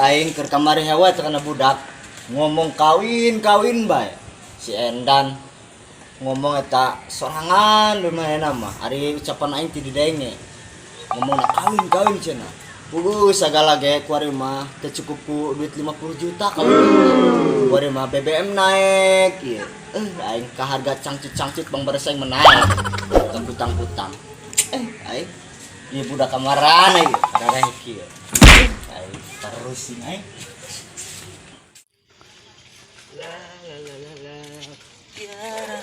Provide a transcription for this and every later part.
Aing keur kamari hewa kana budak ngomong kawin kawin bae. Si Endan ngomong eta sorangan lumayan mah. Ari ucapan aing ti didenge. Ngomong na kawin kawin cenah. Puguh sagala ge kuari mah teu cukup ku duit 50 juta kawin. Kuari mah BBM naik ieu. Aing ka harga cangcut-cangcut bang beres aing menaik. Hutang-hutang. Aing ieu budak kamarana ieu dareh kieu. Aing terusin aing. La la la la la. Tiara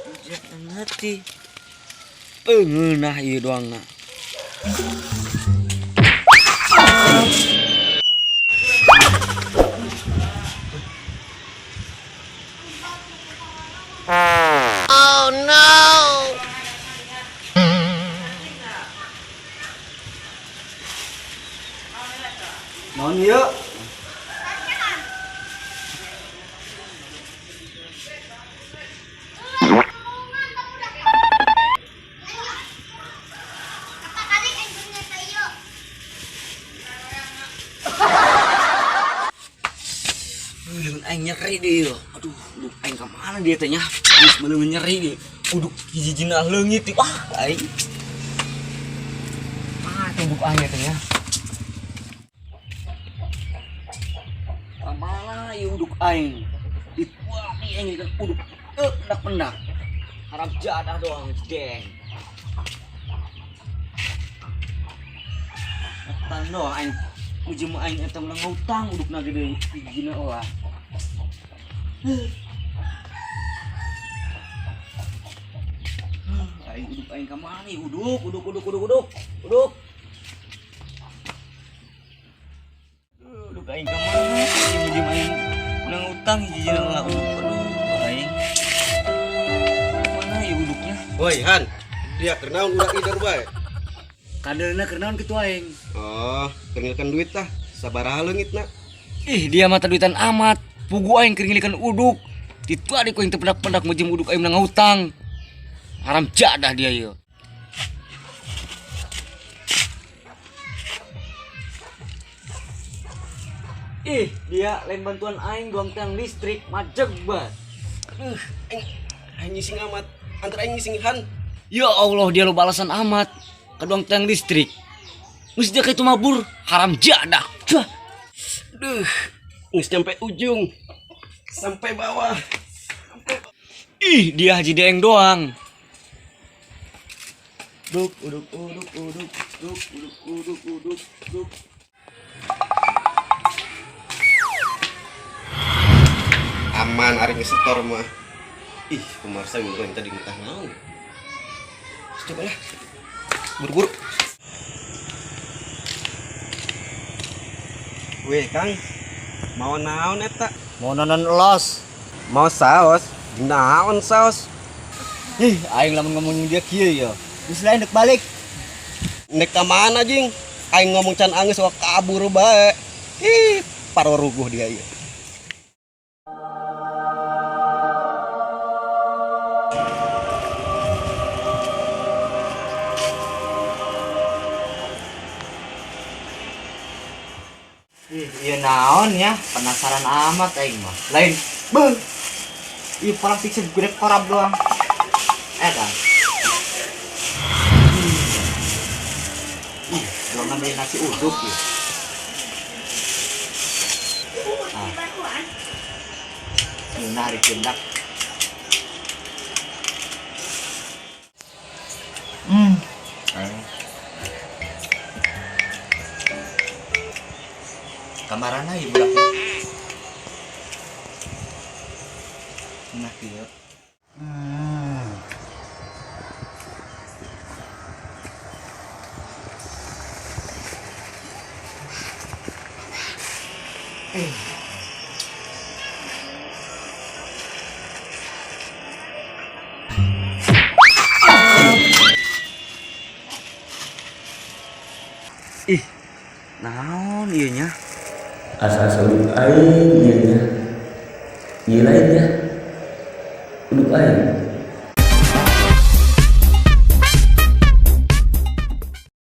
hujan hati. Ngeunah ieu doangna. Oh no! Naon ieu? Leungeun aing nyeri deui. Aduh, uduk aing ka mana dia teh nya? Geus beuleungeun nyeri deui. Uduk hiji-hijina leungit teh. Wah, aing. Ah, teh uduk aing teh nya. Ka mana ieu uduk aing? Dituang aing kan uduk pendak-pendak. Harap jadah doang, deng. Utang doang aing. Uji mah aing eta meunang ngutang udukna gede hijina olah. Aing uduk aing ka mana ieu? Uduk, uduk, uduk, uduk, uduk. Uduk. Uduk aing ka mana? Uji mah aing meunang ngutang hijina olah uduk. Aduh, aing. Mana ieu uduknya? Woi, Han. Dia keur naon ulah ider bae? Kadeulna keur naon kitu aing? Oh, keur ngilikeun duit tah. Sabaraha leungitna? Ih, dia mah duitan amat. Pugu aing keur ngilikeun uduk. Ditu adik ku aing teh pendak-pendak meujeum uduk aing menang hutang. Haram jadah dia ieu. Ih, dia lain bantuan aing doang tiang listrik, majeg banget. Aing ngising amat. Antar aing ngising Han. Ya Allah, dia lo balasan amat. Kaduang tiang listrik. Geus dia kitu mabur, haram jadah. Cuah. Duh, geus nyampe ujung. Sampai bawah. Ih, dia haji deeng doang. Duk, uduk, uduk, uduk, duk, uduk, uduk, uduk, duk. Aman ari ngesetor mah. Ih, pemirsa yang tadi entah naon. Coba lah. Buru-buru. Weh, Kang. Mau naon eta? Mau naon los. Mau saos? Naon saos? Ih, aing lamun ngomong dia kieu ya. Geus lain dek balik. Nek ka mana jing? Aing ngomong can anggeus wah kabur bae. Ih, paroruguh dia ieu. Ih, ieu naon ya? Penasaran amat aing mah. Lain, beuh. Ih, plastik segede korab doang. Dah. Ih, belum ngambil nasi uduk ya. Ah. Ini narik jendak. Kamarana ieu budak. Nah, kieu. Ih, naon ieu nya? Asa-asa uduk aing ieu nya. Ieu lain nya. Uduk aing.